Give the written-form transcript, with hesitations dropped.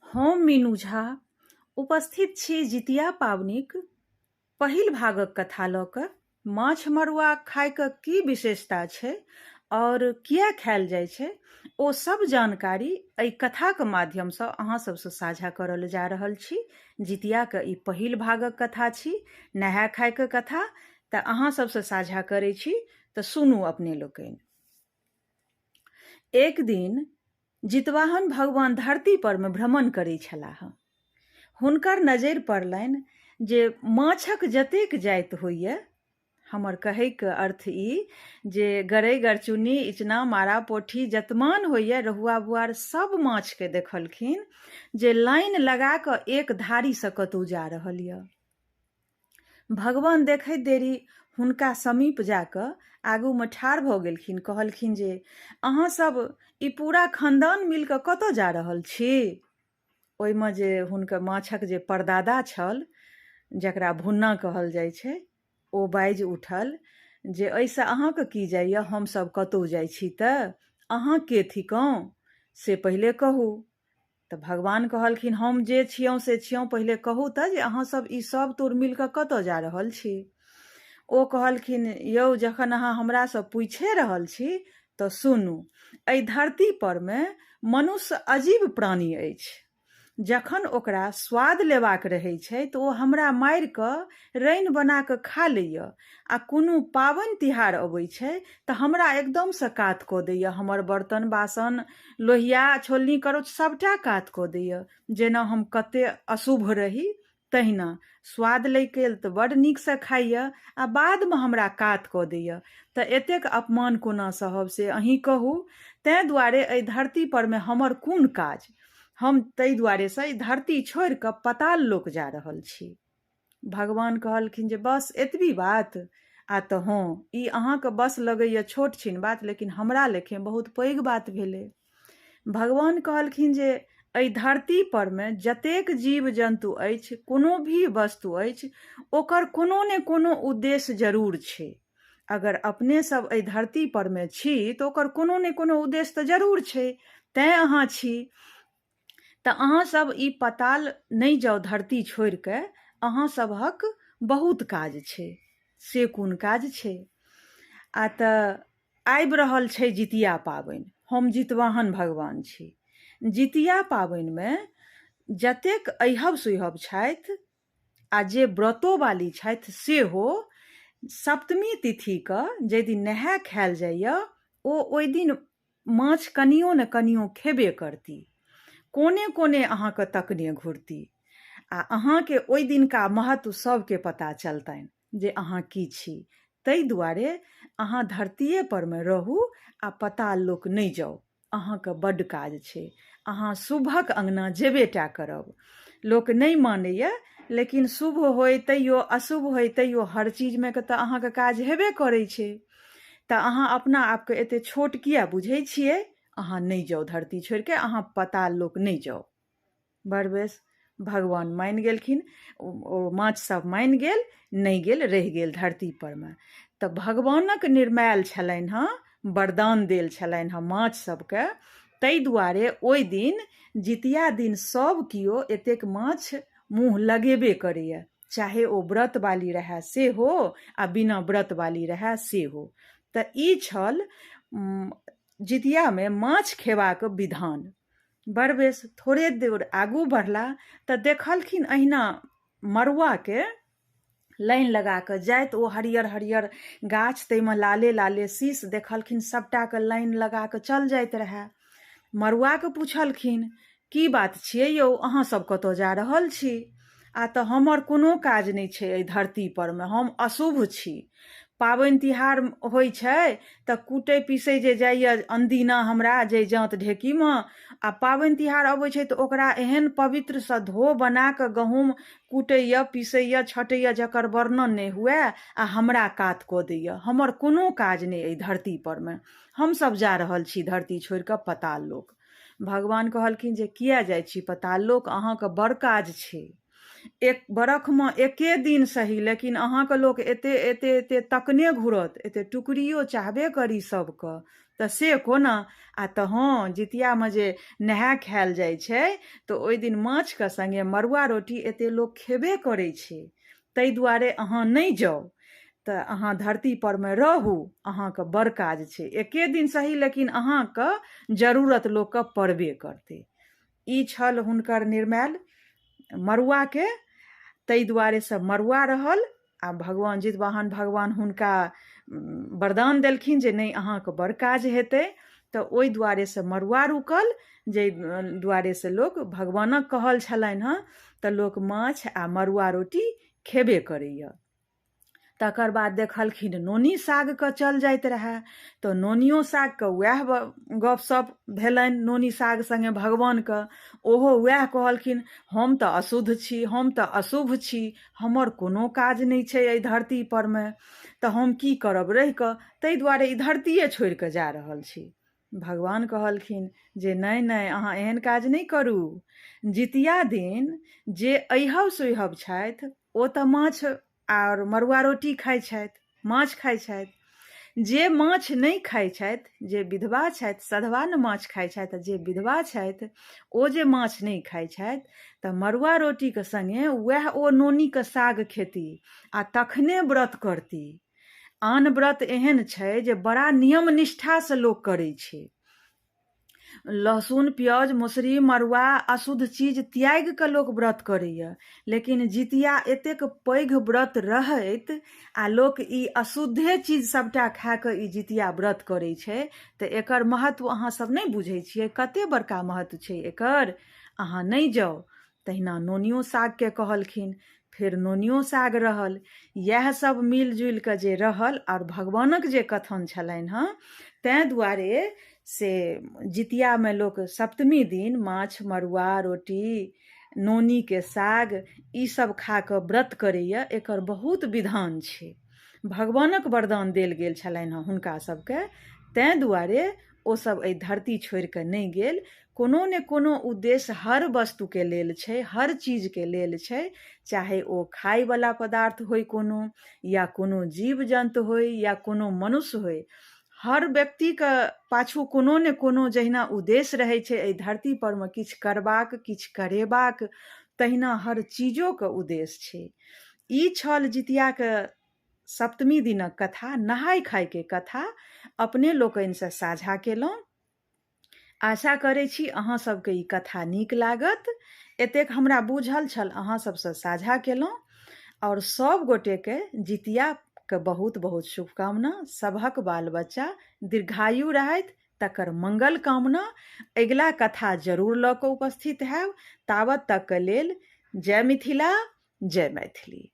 हम मीनू झा उपस्थित छी जितिया पाबनिक पहिल भागक कथा लऽ कऽ। माछ मड़ुआ खायके की विशेषता छै आओर किया खायल जाइ छै, ओ सब जानकारी एहि कथाके माध्यमसँ अहाँ सबसँ साझा करऽ लए जा रहल छी। जितियाके ई पहिल भागक कथा छी, नहाय खायके कथा, तऽ अहाँ सबसँ साझा करै छी, तऽ सुनू अपने लोकनि। एक दिन जितवाहन भगवान धरती पर मे भ्रमण करै छलाह। हुनकर नजरि पड़लनि जे माछक जतेक जाति होइए, हमर कहैके अर्थ ई जे गरइ, गरचुन्नी, इचना, मारा, पोठी जतमान होइए, रहुआ, बुआर सब माछके देखलखिन जे लाइन लगा कऽ एक धारीसँ कतहु जा रहल यऽ। भगवान देखैत देरी हुनका समीप जा कऽ आगूमे ठाढ़ भऽ गेलखिन। कहलखिन जे अहाँ सब ई पूरा खानदान मिल कऽ कतऽ जा रहल छी? ओहिमे जे हुनकर माछक जे परदादा छल, जकरा भुन्ना कहल जाइ छै, ओ बाजि उठल जे एहिसँ अहाँके की जाइए, हमसभ कतहु जाइ छी तऽ अहाँ के थिकहुँ से पहिले कहू। तऽ भगवान कहलखिन, हम जे छियौं से छियौं, पहिले कहू तऽ जे अहाँ सब ई सब तोर मिल कऽ कतऽ जा रहल छी? ओ कहलखिन, यौ जखन अहाँ हमरासँ पूछे रहल छी तऽ सुनू, एहि धरती पर मे मनुष्य अजीब प्राणी अछि। जखन ओकरा स्वाद लेबाक रहै छै तऽ ओ हमरा मारि कऽ रैन बना कऽ खा लैए आ कोनो पाबनि तिहार अबै छै तऽ हमरा एकदमसँ कात कऽ दैए, हमर बर्तन बासन लोहिया छोलनी करौछ सभटा कात कऽ दैए, जेना हम कते अशुभ रही तहिना। स्वाद लैके लेल तऽ बड्ड नीकसँ खाइए आ बादमे हमरा कात कऽ दैए, तऽ एतेक अपमान कोना सहब से अहीँ कहू। तैँ दुआरे एहि धरती परमे हमर कोन काज, हम ताहि दुआरेसँ ई धरती छोड़ि कऽ पताल लोक जा रहल छी। भगवान कहलखिन जे बस एतबी बात? आ तऽ हँ, ई अहाँके बस लगैए छोट छिन बात, लेकिन हमरा लेखे बहुत पैघ बात भेलै। भगवान कहलखिन जे एहि धरती परमे जतेक जीव जन्तु अछि, कोनो भी वस्तु अछि, ओकर कोनो ने कोनो उद्देश्य जरूर छै। अगर अपने सब एहि धरती परमे छी तऽ ओकर कोनो ने कोनो उद्देश्य तऽ जरूर छै, तैँ अहाँ छी। तऽ अहाँ सब ई पताल नहि जाउ धरती छोड़ि कऽ, अहाँ सबहक बहुत काज छै। से कोन काज छै? आ तऽ आबि रहल छै जितिया पाबनि। हम जितवाहन भगवान छी। जितिया पाबनिमे जतेक ऐहब सुइहब छथि आ जे व्रतोवाली छथि सेहो सप्तमी तिथिके जाहि दिन नहाय खायल जाइए ओ ओहि दिन माछ कनियो ने कनियो खेबे करती। कोने कोने अहाँके तकने घुरती आ अहाँके ओहि दिनका महत्व सभके पता चलतनि जे अहाँ की छी। ताहि दुआरे अहाँ धरतीये परमे रहू आ पताल लोक नहि जाउ। अहाँके बड्ड काज छै। अहाँ शुभक अङ्गना जेबे टा करब। लोक नहि मानैए, लेकिन शुभ होय तैयो, अशुभ होय तैयो, हर चीजमे के तऽ अहाँके काज हेबे करै छै। तऽ अहाँ अपना आपके एते छोट किए बुझै छियै? अहाँ नहि जाउ धरती छोड़िके, अहाँ पताल लोक नहि जाउ। बड़ बेस, भगवान मानि गेलखिन, ओ माछ सब मानि गेल, नहि गेल, रहि गेल धरती परमे। तऽ भगवानक निर्मायल छलनि हँ, वरदान देल छलनि हँ माछ सबके, ताहि दुआरे ओहि दिन जितिया दिन सब केओ एतेक माछ मुँह लगेबे करैए, चाहे ओ व्रतवाली रहए सेहो आ बिना व्रतवाली रहए सेहो। तऽ ई छल जितियामे माछ खेबाक विधान। बड़ बेस, थोड़े दूर आगू बढ़ला तऽ देखलखिन अहिना मड़ुआके लाइन लगा कऽ जाइत, ओ हरियर हरियर गाछ, ताहिमे लाले लाले शीश देखलखिन, सभटाके लाइन लगा कऽ चल जाइत रहए। मड़ुआके पुछलखिन, की बात छियै यौ, अहाँ सब कतऽ जा रहल छी? आ तऽ हमर कोनो काज नहि छै एहि धरती परमे, हम अशुभ छी। पाबनि तिहार होइ छै तऽ कूटै पीसै जे जाइए अनदिना हमरा जाहि जाँत ढेकीमे, आ पाबनि तिहार अबै छै तऽ ओकरा एहन पवित्रसँ धो बना कऽ गहूँम कूटैए, पीसैए, छँटैए, जकर वर्णन नहि हुए, आ हमरा कात कऽ दैए। हमर कोनो काज नहि एहि धरती परमे, हमसभ जा रहल छी धरती छोड़ि कऽ पताल लोक। भगवान कहलखिन जे किए जाइ छी पताल लोक, अहाँके बड़ काज छै। एक बरखमे एके दिन सही, लेकिन अहाँके लोक एते एते एते तकने घुरत, एते टुकड़ियो चाहबे करी सबके, तऽ से कोना? आ तऽ हँ, जितियामे जे नहाय खायल जाइ छै तऽ ओहि दिन माछके सङ्गे मड़ुआ रोटी एते लोक खेबे करै छै, ताहि दुआरे अहाँ नहि जाउ, तऽ अहाँ धरती परमे रहू, अहाँके बड़ काज छै। एके दिन सही, लेकिन अहाँके जरूरत लोकके पड़बे करतै। ई छल हुनकर निर्मायल मड़ुआके, ताहि दुआरे से मड़ुआ रहल। आ भगवान जितवाहन भगवान हुनका वरदान देलखिन जे नहि, अहाँके बड़ काज हेतै, तऽ ओहि दुआरे से मड़ुआ रुकल, जाहि दुआरे से लोक भगवानक कहल छलनि हँ तऽ लोक माछ आ मड़ुआ रोटी खेबे करैए। तकर बाद देखलखिन नोनी सागके चल जाइत रहए, तऽ नोनियो सागके वएह गपशप भेलनि नोनी साग सङ्गे भगवानके। ओहो वएह कहलखिन, हम तऽ अशुद्ध छी, हम तऽ अशुभ छी, हमर कोनो काज नहि छै एहि धरती परमे, तऽ हम की करब रहि कऽ, ताहि दुआरे ई धरतीये छोड़ि कऽ जा रहल छी। भगवान कहलखिन जे नहि नहि, अहाँ एहन काज नहि करू। जितिया दिन जे अइहब सुइहब छथि ओ तऽ माछ आओर मड़ुआ रोटी खाइ छथि, माछ खाइ छथि। जे माछ नहि खाइ छथि, जे विधवा छथि, सधवा ने माछ खाइ छथि, जे विधवा छथि ओ जे माछ नहि खाइ छथि तऽ मड़ुआ रोटीके सङ्गे वएह ओ नोनीके साग खेती आ तखने व्रत करती। आन व्रत एहन छै जे बड़ा नियम निष्ठासँ लोक करै छै, लहसुन प्याज मसुरी मड़ुआ अशुद्ध चीज त्यागि कऽ लोक व्रत करैए, लेकिन जितिया एतेक पैघ व्रत रहैत आ लोक ई अशुद्धे चीज सभटा खा कऽ ई जितिया व्रत करै छै, तऽ एकर महत्व अहाँ सब नहि बुझै छियै, कते बड़का महत्व छै एकर, अहाँ नहि जाउ। तहिना नोनियो सागके कहलखिन, फेर नोनियो साग रहल। इएह सब मिल जुलि कऽ जे रहल आओर भगवानक जे कथन छलनि हँ, तैँ दुआरे से जितियामे लोक सप्तमी दिन माछ मड़ुआ रोटी नोनीके साग ई सब खा कऽ व्रत करैए। एकर बहुत विधान छै, भगवानक वरदान देल गेल छलनि हँ हुनका सबके, तैँ दुआरे ओ सब एहि धरती छोड़ि कऽ नहि गेल। कोनो ने कोनो उद्देश्य हर वस्तुके लेल छै, हर चीजके लेल छै, चाहे ओ खायवला पदार्थ होइ कोनो, या कोनो जीव जन्तु होइ, या कोनो मनुष्य होइ, हर व्यक्तिके पाछू कोनो ने कोनो जहिना उद्देश्य रहै छै एहि धरती परमे किछु करबाक, किछु करेबाक, तहिना हर चीजोके उद्देश्य छै। ई छल जितियाके सप्तमी दिनक कथा, नहाय खायके कथा अपने लोकनिसँ साझा केलहुँ। आशा करै छी अहाँ सबके ई कथा नीक लागत। एतेक हमरा बूझल छल अहाँ सबसँ साझा केलहुँ। आओर सब गोटेके जितियाके बहुत बहुत शुभकामना। सबहक बाल बच्चा दीर्घायु रहथि तकर मंगल कामना। अगिला कथा जरूर लऽ कऽ उपस्थित हैब। तावत तकके लेल जय मिथिला, जय मैथिली।